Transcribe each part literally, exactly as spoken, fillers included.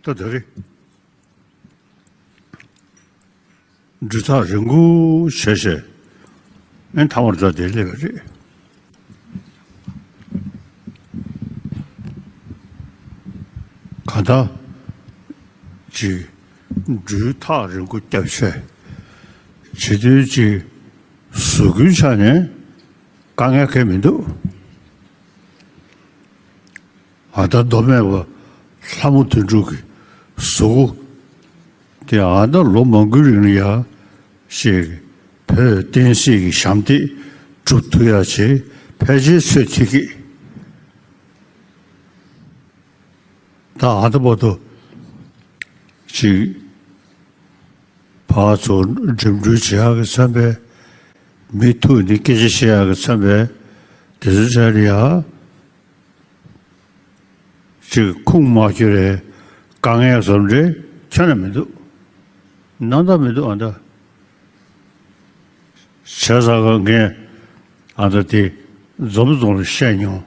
ད་དེ་རེད། འགྲུལ་ཐག་རིང་པོ་བྱས་བྱས་ཨེ་མཐའ་མར་ད་དེ་སླེབས་པ་རེད། གང་ལྟར་ཅིག་འགྲུལ་ཐག་རིང་པོ་བརྒྱབ་བྱས་བྱེད་དུས་ཅིག་གཟུགས་པོའི་ཆ་ནས་དཀའ་ངལ་གང་ཡང་མི་འདུག་ཨ་ད་མདོ་སྨད་པ་ལྷ་མོ་དོན་གྲུབ་ཀྱི་གཟུགས་པོ་དེ་ཨ་ད་ལོ་མང་པོའི་རིང་ལ་ཡ་ཞིག་བོད་བསྟན་སྲིད་ཀྱི་ཞབས་འདེགས་སྒྲུབ་ཐུབ་ཡ་ཆེད་ཕལ་ཆེར་ཚོད་ཐིག་གི། ད་ཨ་ད་བར་དུ་ཅིག་ཕར་ཚུར་འགྲིམ་འགྲུལ་བྱེད་ཡག་གི་མཚོན་པས། མི་ཐུག་ནས་སྐད་ཆ་བཤད་ཡག་གི་མཚོན་པས། དེ་ཚོ་ཆ་རེ་ཡ། ཅིག་ཁུངས་མ་འཁྱོལ་བའི་དཀའ་ངལ་བཟོ་འདྲ་ཁྱོན་ནས་མི་འདུག་རྣམ་དག་མི་འདུག་ཨ་ད། བྱས་ཙང་ཀ་ངས་ཨ་ད་དེ་འཛོམས་རྫོང་ལ་བཤད་མྱོང་།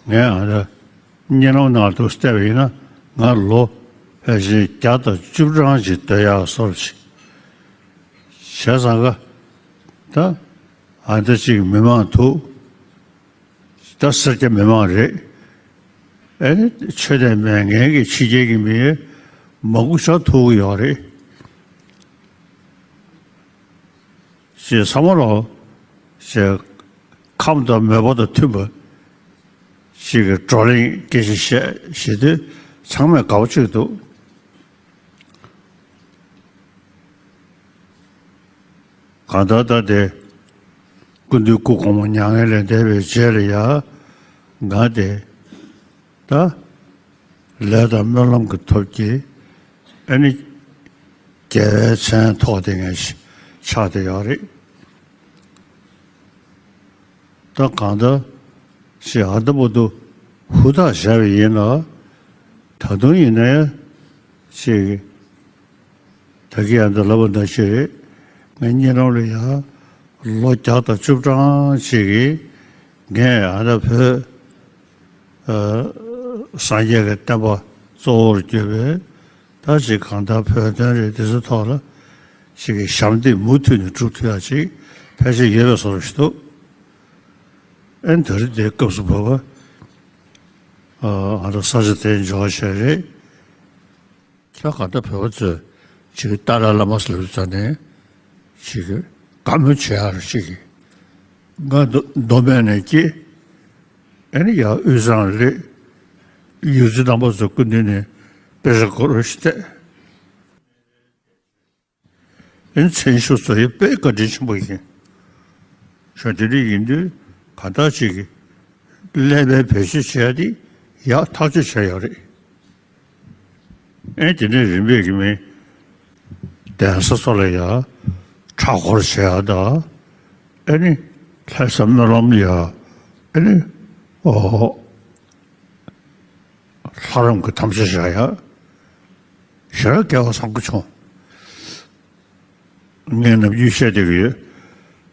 ངས་ཨ་ད་གཉིད་ལམ་ནང་དུ་བལྟས་པ་ཡིན་ན་ང་ལོ་ཕལ་ཆེར་བརྒྱ་དང་བཅུ་གྲངས་ཅིག་སྡོད་ཡག་བཟོ་འདྲ་ཅིག་བྱས་ཙང་ཀ་ད་ཨ་ད་ཅིག་མི་མང་ཐུག་ད་སེར་སྐྱ་མི་མང་རེད། ཨེ་ནི་ཆོས་དད་མེད་མཁན་གྱི་ཕྱི་རྒྱལ་གྱི་མི་མང་པོ་ཞིག་ཐུག་གི་ཡོད་རེད། ཞེས་བསམ་བློ་ཞེས་ཁམས་དང་མོས་པ་དང་མཐུན་པ་ཞིག་གི་བགྲོ་གླེང་སྐད་ཆ་བཤད་བྱེད་དུས་ཚང་མས་དགའ་པོ་བྱེད་ཀྱི་འདུག་གང་ལྟར་ད་དེ་སྐུ་མདུན་སྐུ་གོང་མ་མྱ་ངན་ལས་འདས་པའི་རྗེས་ལ་ཡ་ང་དེ་ད་ལས་དང་སྨོན་ལམ་གྱི་ཐོབ་ཀྱིས་ཨ་ནི་རྒྱལ་བའི་མཚན་ཐོགས་དེ་ངས་ཆགས་བསྡད་ཡོད་རེད། ད་གང་ལྟར་ཞེས་ཨ་ད་བར་དུ་ཧུར་ཐག་བྱས་པ་ཡིན་ལ། ད་དུང་ཡིན་ན་ཡང་ཅིག་ད་གིན་ཨ་ད་ལབ་པ་ནང་བཞིན་རེད། ངའི་གཉིད་ལམ་ལ་ཡང་ལོ་བརྒྱ་དང་བཅུ་གྲངས་ཅིག་གིས་ངས་ཨ་ད་བོད་ཨ་སངས་རྒྱས་ཀྱི་བསྟན་པ་གཙོ་བོར་གྱུར་པའི་ད་ཅིག་གང་ལྟར་བོད་དོན་རེད་དེ་ཚོའི་ཐོག་ལ་ཅིག་གི་ཞབས་འདེགས་མུ་མཐུད་ནས་སྒྲུབ་ཐུབ་ཡག་ཅིག་ཕལ་ཆེར་ཡོད་པའི་བཟོ་འདྲ་ཞིག་འདུག་ཨན་དེ་རིང་དེའི་སྐབས་སུ་བབས་པ། ཨ་ང་ཚོ་ས་ཆ་དེར་འབྱོར་བ་ཞིག་རེད། ཁྱེད་གང་ལྟར་བོད་པ་ཚོས་ཅིག་ཏཱ་ལའི་བླ་མ་ཟེར་བའི་རྩ་ནས་ཅིག་བཀའ་མོལ་བྱེད་ཡག་རེ་ཅིག་གིས་ང་མདོ་མདོ་སྨད་ནས་སྐྱེས། ཨ་ནི་ཡར་དབུས་གཙང་སླེབས། ཡོངས་འཛིན་རྣམ་པ་ཚོ་སྐུ་མདུན་ནས་དཔེ་ཆ་སྐོར་ཞིག་བལྟས། ཨེ་མཚན་ཞུ་བཟོ་ཡས་དཔེ་བཀའ་དྲིན་ཆེན་པོ་ཡིན། ཞོ་དེ་འདྲ་ཡིན་དུས་གང་ལྟར་ཅིག་གིས་ཀླད་པའི་བེད་སྤྱོད་བྱས་ཏེ་ཡག་ཐག་གཅོད་བྱས་ཡོད་རེད། ཨེ་དེ་ནས་རིམ་པས་ཀྱི་མི་གདན་ས་སོགས་ལ་ཡ་གྲྭ་སྐོར་བྱས་ཡ་ད། ཨེ་ནི་ལྷ་ས་སྨོན་ལམ་ལ་ཡ་ཨེ་ནི་ཨོ། ལྷ་རམས་ཀྱི་དམ་བཅའ་བཞག་ཡ། ཞེ་དྲག་སྐལ་བ་བཟང་པོ་བྱུང་། ངས་ནམ་རྒྱུན་བཤད་བསྡད་ཀྱི་ཡོད།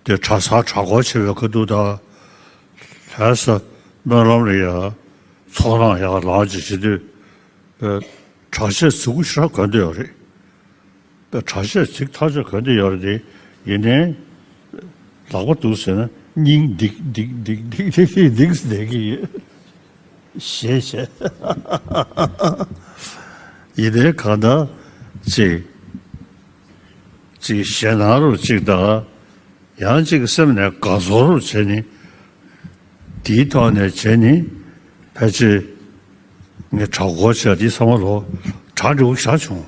དེ་གྲྭ་ས་གྲྭ་སྐོར་བྱེད་པའི་ཁ་ཐུག་དང་། ལྷ་ས་སྨོན་ལམ་ལ་ཡ་ཚོགས་ལངས་ཡག་ལངས་ཅིག་བྱེད་དུས་གྲྭ་ཆས་ཟེར་གོ་ཞེ་དྲག་གོན་བསྡད་ཡོད་རེད། པའི་གྲྭ་ཆས་ཚིག་ཐག་ཆོད་ག་འདི་ཡོད་རེད་དེ། ཡིན་ནའི་ལག་པ་འདུག་ཟེར་ན་སྙིང་ལྡིག་ལྡིག་ལྡིག་ལྡིག་ལྡིག་ལྡིག་ཟེར་གྱི་ཡོད། ཞེས་བྱས། ཡིན་ནའི་གང་ལྟར་ཅིག་ཅིག་ཞེད་སྣང་རུ་ཅིག་དང་། ཡང་ཅིག་སེམས་ནས་དགའ་ཚོར་རུ་བྱས་ནས། དེའི་ཐོག་ནས་བྱས་ནས་ཕལ་ཆེར་ངས་གྲྭ་སྐོར་བྱས་དེ་ཚང་མ་ལོ་གྲ་འགྲིག་པོ་ཞེ་དྲག་བྱུང་།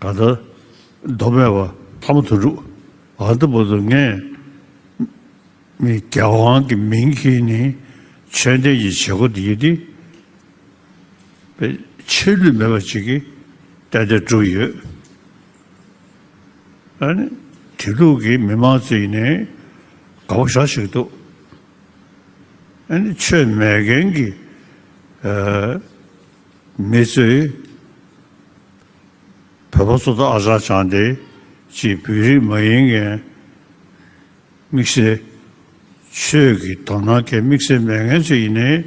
ད་ལྟ་མདོ་སྨད་པ་ལྷ་མོ་དོན་གྲུབ། ཨ་ད་བར་དུ་ངས་མི་རྒྱལ་དབང་གི་མིང་གིས་ནི་ཆོས་ལྡན་གྱི་བྱེད་སྒོ་འདི་ཡིན་ཏེ། ཆོས་ལུགས་མེད་པ་ཅིག་གིས་ཏན་ཏན་བསྒྲུབས་ཡོད། ཨ་ནི་དེ་ལུགས་ཀྱི་མི་མང་ཚོ་ཡིན་ནའི་དགའ་པོ་ཞེ་དྲག་འདུག་ཨ་ནི་ཆོས་མེད་མཁན་གྱི་ཨ་མི་ཚོས། བོད་པ་ཚོ་དང་ཨ་ཅག་ཅང་དེ་ཅིག་བོད་རིགས་མ་ཡིན་མཁན། དམིགས་བསལ་ཆོས་ཀྱི་དོ་སྣང་གི་དམིགས་བསལ་མེད་མཁན་ཚོ་ཡིན་ནའི།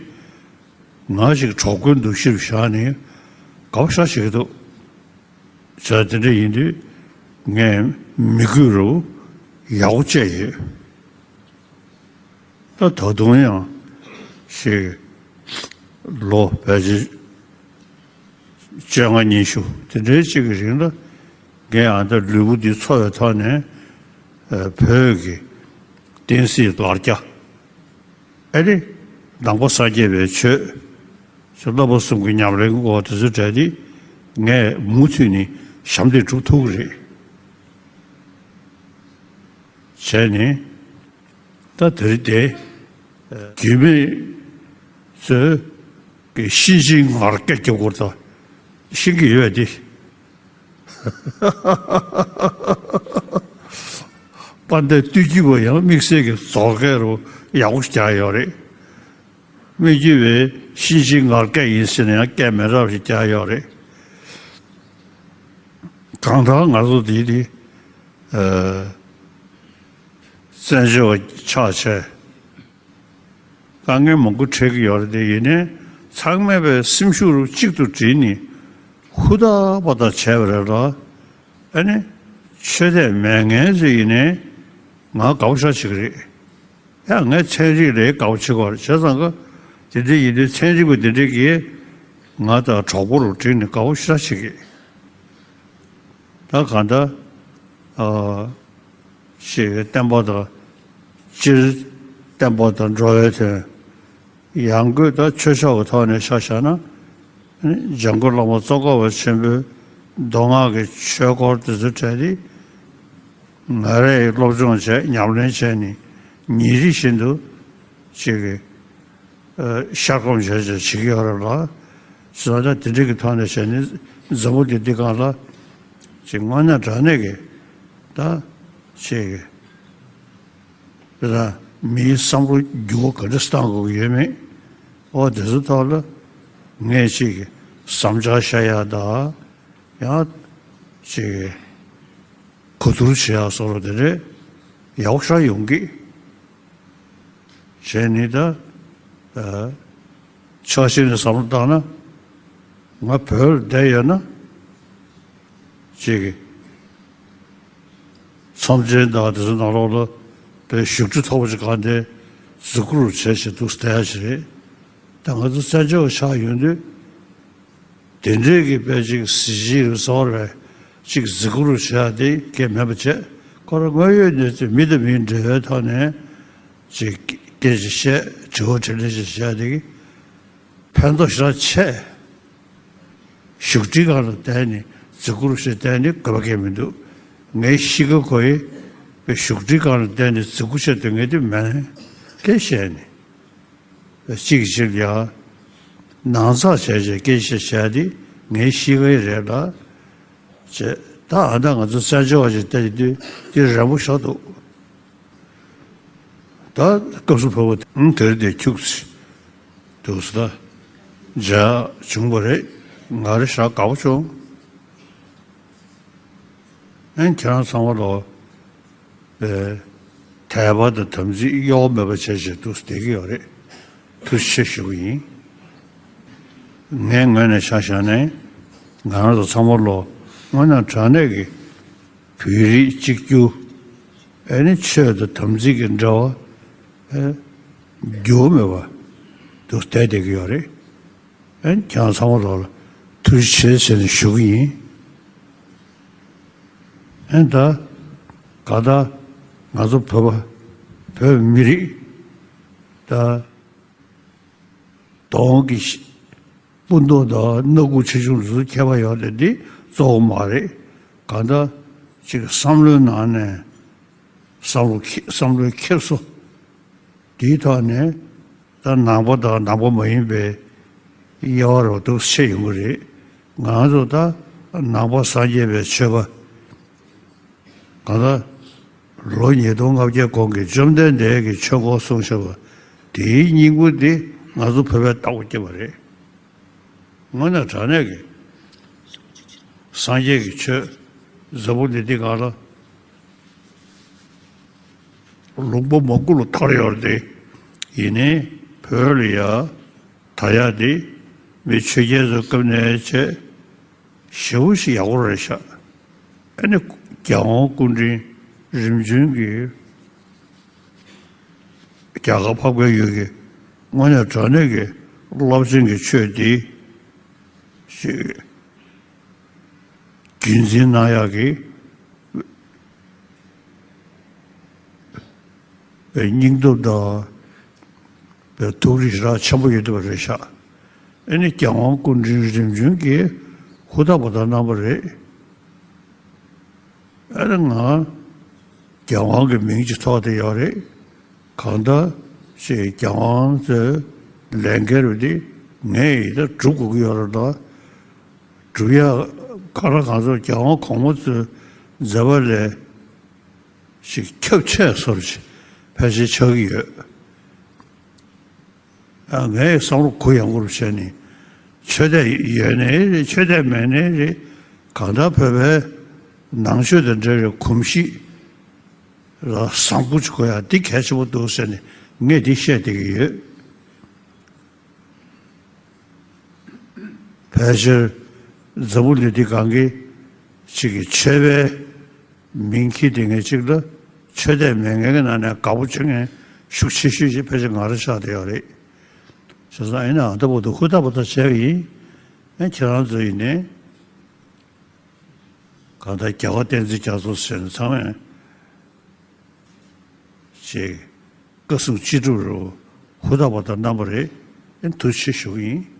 ང་ཞིག་གྲོགས་པོའི་འདུ་ཤེས་བཞག་ནས་ དགའ་པོ་ཞེ་དྲག་བྱེད་ཀྱི་འདུག་བྱས་དེ་འདྲ་ཡིན་དུས་ངས་མི་དགོས་རུ་ཡག་པོ་བྱས་ཡོད། ད་ད་དུང་ཡང་ཞིག་ལོ་ཕལ་ཆེར་བཅོ་ལྔ་ཉི་ཤུ་དེ་འདྲའི་ཅིག་གི་རིང་ལ་ངས་ཨ་ད་ལུས་པོ་འདི་འཚོ་བའི་ཐོག་ནས་ཨ་བོད་ཀྱི་བསྟན་སྲིད་ལ་རྒྱ། ཨ་ནི་ནང་པ་སངས་རྒྱས་པའི་ཆོས། ཞེས་བསླབ་པ་གསུམ་གྱི་ཉམས་ལེན་གྱི་སྐོར་དེ་ཚོའི་གྲས་དེ་ངས་མུ་མཐུད་ནས་ཞབས་འདེགས་སྒྲུབ་ཐུབ་ཀྱི་རེད། བྱས་ནས་ད་དེ་རིང་དེ་རྒྱུད་སྨད་ཚོས་ཀྱི་གཤིན་རྗེའི་ངར་སྐད་རྒྱག་སྐོར་དང་ཤེས་ཀྱི་ཡོད་དེ། དཔལ་ལྡན་སྟོད་ཀྱི་བུ་ཡང་དམིགས་བསལ་གྱི་རྫོགས་སྐད་རུ་ཡག་པོ་ཞིག་རྒྱག་ཡོད་རེད། སྨད་ཀྱི་བུས་གཤིན་རྗེའི་ངར་སྐད་ཡིན་ཟེར་ན་ཡང་སྐད་མི་འདྲ་བ་ཞིག་རྒྱག་ཡོད་རེད། གང་ལྟར་ང་ཚོ་འདི་འདི་ཨ་བཙན་བྱོལ་བ་ཆགས་བྱས། དཀའ་ངལ་མང་པོ་འཕྲད་ཀྱི་ཡོད་རེད་དེ། ཡིན་ནའི་ཚང་མས་པའི་སེམས་ཤུགས་རུ་གཅིག་ཏུ་བསྒྲིལ་ནས་ཧུར་ཐག་པ་ཐག་བྱས་པ་རེད་ལ། ཨ་ནི་ཆོས་དད་མེད་མཁན་ཚོ་ཡིན་ནའི་ང་དགའ་པོ་ཞེ་དྲག་བྱེད་ཀྱི་རེད། ཡང་ངས་ཚན་རིག་ལ་དགའ་པོ་བྱེད་ཀྱི་ཡོད་རེད། བྱས་ཙང་ཀ་དེ་འདྲ་ཡིན་དུས་ཚན་རིག་པ་དེ་འདྲ་གིས་ང་དང་གྲོགས་པོ་རུ་བསྒྲིལ་ནས་དགའ་པོ་ཞེ་དྲག་བྱེད་ཀྱི། ད་གང་ལྟར་ཨ་ཞེས་བསྟན་པ་དང་། སྤྱིར་བསྟན་པ་དང་འགྲོ་བའི་དོན། ཡང་སྒོས་ད་ཆོས་ཕྱོགས་ཀྱི་ཐོག་ནས་ཆ་བཞག་ན། འཇམ་མགོན་བླ་མ་ཙོང་ཁ་པ་ཆེན་པོའི་མདོ་སྔགས་ཀྱི་ཆོས་སྐོར་དེ་ཚོའི་གྲས་དེ་ང་རས་སློབ་སྦྱོང་བྱས། ཉམས་ལེན་བྱས་ནས་ཉིན་རེ་བཞིན་དུ་ཅིག་གི་ཨ་ཤར་སྒོམ་བྱས་བྱས་བྱེད་ཀྱི་ཡོད་རེད་ལ། བྱས་ཙང་དེ་འདྲ་གི་ཐོག་ནས་བྱས་ནས་འཛམ་བུ་གླིང་འདི་སྒང་ལ་ཅིག་དངོས་གནས་དྲང་གནས་ཀྱི་ད་ཅིག་གི་དཔེར་ན་མིའི་བསམ་བློ་འགྱུར་བ་ག་འདྲ་བཏང་དགོས་ཀྱི་ཡོད་མེད། འོ་དེ་ཚོའི་ཐོག་ལ་ངས་ཅིག་གི་བསམ་འཆར་བཤད་ཡག་དང་། ཡང་ཅིག་གི་གོ་བསྡུར་བྱེད་ཡག་སོགས་དེ་འདྲ་ཡག་པོ་ཞེ་དྲག་ཡོང་གི། བྱས་ནས་ད་ཨ་ཕྱོགས་གཅིག་ནས་བསམ་བློ་བཏང་ན། ང་བོད་ལ་བསྡད་ཡོད་ན་ཅིག་གི་ཚོམས་ཆེན་དང་དེ་ཚོ་ནང་ལོགས་ལ་དཔེ་བཞུགས་ཁྲི་མཐོ་པོ་ཞིག་གང་དེ་འཛུགས་སྐྲུན་བྱས་བྱས་འདུག་བསྡད་ཡག་ཞིག་རེད། ད་ང་ཚོ་བཙན་བྱོལ་བ་ཆགས་ཡོང་དུས། དེ་འདྲའི་གི་དཔེ་ཅིག་གཟི་བརྗིད་རུ་གསལ་བ་རེད། ཅིག་གཟིགས་སྐོར་བྱ་དེ་སྐད་མེད་པ་བྱས། ཁོ་རང་དངོས་ཡོད་གནས་ཚུལ་མི་དང་མིའི་འབྲེལ་བའི་ཐོག་ནས་ཅིག་སྐད་ཅིག་བཤད། དྲི་བ་དྲིས་ལན་ཅིག་བྱ་དེ་གི་ཕན་ཐོགས་ཞེ་དྲག་ཆེ། བཞུགས་ཁྲིའི་སྒང་ལ་བསྡད་ནས་གཟིགས་སྐོར་བྱེད་བསྡད་ནས་དགོས་པ་གང་ཡང་མི་འདུག་ངའི་གཤིས་ཀ་ཁོ་ཡི་བཞུགས་ཁྲིའི་སྒང་ལ་བསྡད་ནས་གཟིགས་སྐོར་བྱེད་དོན་ངས་དེ་མེད་སྐད་བཤད་ནས། གཅིག་གིས་གཅིག་ལ་ཡ་ནང་ཚགས་བྱས་བྱས་སྐད་ཆ་བཤད་དེ་ངའི་གཤིས་ཀ་ཡི་རེད་ལ། བྱས་ད་ཨ་ད་ང་ཚོ་བཙན་བྱོལ་བ་ཞིག་བལྟས་དུས་དེ་རན་པོ་ཞེ་དྲག་འདུག་ད་སྐབས་སུ་བབ་པ་དེ་དེར་དེ་ཁྱུག་ཙམ་འདུག་ཟེར། ད་མཇལ་བྱུང་བ་རེད། ང་རེ་ཞེ་དྲག་དགའ་པོ་བྱུང་། ཨན་ཁྱེད་རང་ཚང་མ་ལོ། དད་པ་དང་དམ་ཚིག་གཡོ་བ་མེད་པ་བྱས་བྱས་འདུག་བསྡད་ཀྱི་ཡོད་རེད། ཐུགས་རྗེ་ཆེ་ཞུ་གི་ཡིན། ངའི་ངོས་ནས་ཆ་བཞག་ནས་ང་རང་ཚོ་ཚང་མ་ལོ་དངོས་གནས་དྲང་གནས་ཀྱི་བོད་རིགས་གཅིག་གྱུར། ཨེ་ནི་ཆོས་དང་དམ་ཚིག་གི་འབྲེལ་བ་ཨེ་འགྱུར་བ་མེད་པ་འདུག་བསྡད་བསྡད་ཀྱི་ཡོད་རེད། ཨེ་ཁྱེད་རང་ཚང་མ་ལོ་ལ་ཐུགས་རྗེ་ཆེ་ཟེར་ནས་ཞུ་གི་ཡིན། ཨེ་ད་ག་ད་ང་ཚོ་བོད་པ་བོད་མི་རིགས་ད་གདོང་གི་སྤུ་མདོག་དང་སྣ་ཁུག་ཆེ་ཆུང་དེ་ཚོ་ཁྱད་པར་ཡོད་དེ་འདི་གཙོ་བོ་མ་རེད། གང་ལྟར་ཅིག་བསམ་བློའི་ནང་ནས་བསམ་བློ་ཁེ་བསམ་བློའི་འཁྱེར་སོ་དེའི་ཐོག་ནས་ད་ནང་པ་དང་ནང་པ་མ་ཡིན་པའི་དབྱེ་བ་རོ་འདུག་ཕྱེ་ཡོང་གི་རེད། ང་ཚོ་ད་ནང་པ་སངས་རྒྱས་པའི་ཆོས་པ། གང་ལྟར་ལོ་ཉིས་སྟོང་ལྔ་བརྒྱ་གོང་གི་བཅོམ་ལྡན་འདས་ཀྱི་ཆོས་འཁོར་གསུངས་བཞག་པ་དེའི་སྙིང་པོ་འདི་ང་ཚོ་བོད་པས་བཏགས་པ་སྐྱེས་པ་རེད། དངོས་གནས་དྲང་གནས་ཀྱི་སངས་རྒྱས་ཀྱི་ཆོས་འཛམ་བུ་གླིང་འདི་སྒང་ལ་ལུང་པ་མང་པོ་ལ་དར་ཡོད་རེད་དེ། ཡིན་ནའི་བོད་ལ་ཡ་དར་ཡག་དེ་མི་ཆོས་རྒྱལ་ཚོའི་སྐབས་ནས་བྱས། ཞེ་པོ་ཞིག་ཡག་པོ་རེད་ཤག་ཨ་ནི་རྒྱལ་དབང་སྐུ་ཕྲེང་རིམ་བྱོན་གྱིས་རྒྱ་གར་འཕགས་པའི་ཡུལ་གྱི་དངོས་གནས་དྲང་གནས་ཀྱི་རླབས་ཆེན་གྱི་ཆོས་འདི་ཞིག་རྒྱུན་འཛིན་གནང་ཡག་གི་པའི་སྙིང་སྟོབས་དང་པའི་ཐུགས་རིག་རག་ཆེན་པོ་ཡོད་པ་རེད་ཤག་ཨ་ནི་རྒྱལ་དབང་སྐུ་ཕྲེང་རིམ་བྱོན་གྱིས་ཧུར་ཐག་པ་དང་གནང་པ་རེད། ཨ་ནི་ང་རྒྱལ་དབང་གི་མིང་ཅིག་ཐོགས་བསྡད་ཡོད་རེད། གང་ལྟར་ཞེས་རྒྱལ་དབང་ཚོའི་ལས་འགན་རུ་དེ་ངས་ཡིན་ད་སྒྲུབ་དགོས་ཀྱི་ཡོད་རེད་ད། སྒྲུབ་ཡག་ག་ར་གང་ཚོ་རྒྱལ་དབང་གོང་མ་ཚོའི་མཛད་པ་ལས་ཞིག་ཁྱབ་ཆེ་སོར་ཕལ་ཆེར་ཆགས་ཀྱི་ཡོད། ཨ་ངས་བསམ་བློ་གུ་ཡངས་པོར་བྱས་ནས་ཆོས་དད་ཡོད་ནའི་རེད། ཆོས་དད་མེད་ནའི་རེད། གང་ལྟར་བོད་པའི་ནང་ཆོས་དང་འབྲེལ་བའི་གོམས་གཤིས་ལ་བཟང་པོ་ཅིག་དགོས་ཡ་འདི་གལ་ཆེན་པོ་འདུག་ཟེར་ནས་ངས་འདི་བཤད་བསྡད་ཀྱི་ཡོད། ཕལ་ཆེར་འཛམ་བུ་གླིང་འདི་སྒང་གི་གཅིག་གི་ཆོས་པའི་མིང་འཁྱེར་དེ་ངས་གཅིག་ལ་ཆོས་དད་མེད་མཁན་གྱི་ནང་ནས་དགའ་པོ་བྱེད་མཁན་ཤུགས་ཆེ་ཤོས་ཅིག་ཕལ་ཆེར་ང་རང་ཆགས་བསྡད་ཡོད་རེད། བྱས་ཙང་ཨེ་ནས་ཨ་ད་བར་དུ་ཧུར་ཐག་པ་ཐག་བྱས་པ་ཡིན། ཨེ་ཁྱེད་རང་ཚོ་ཡིན་ནའི་གང་ལྟར་རྒྱལ་བ་བསྟན་འཛིན་རྒྱ་མཚོ་ཟེར་ནས་ཚང་མས་ཅིག་བཀའ་གསུང་ཅི་སྒྲུབ་རུ་ཧུར་ཐག་པ་ཐག་གནང་པ་རེད། ཨེ་ཐུགས་རྗེ་ཆེ་ཞུ་གི་ཡིན།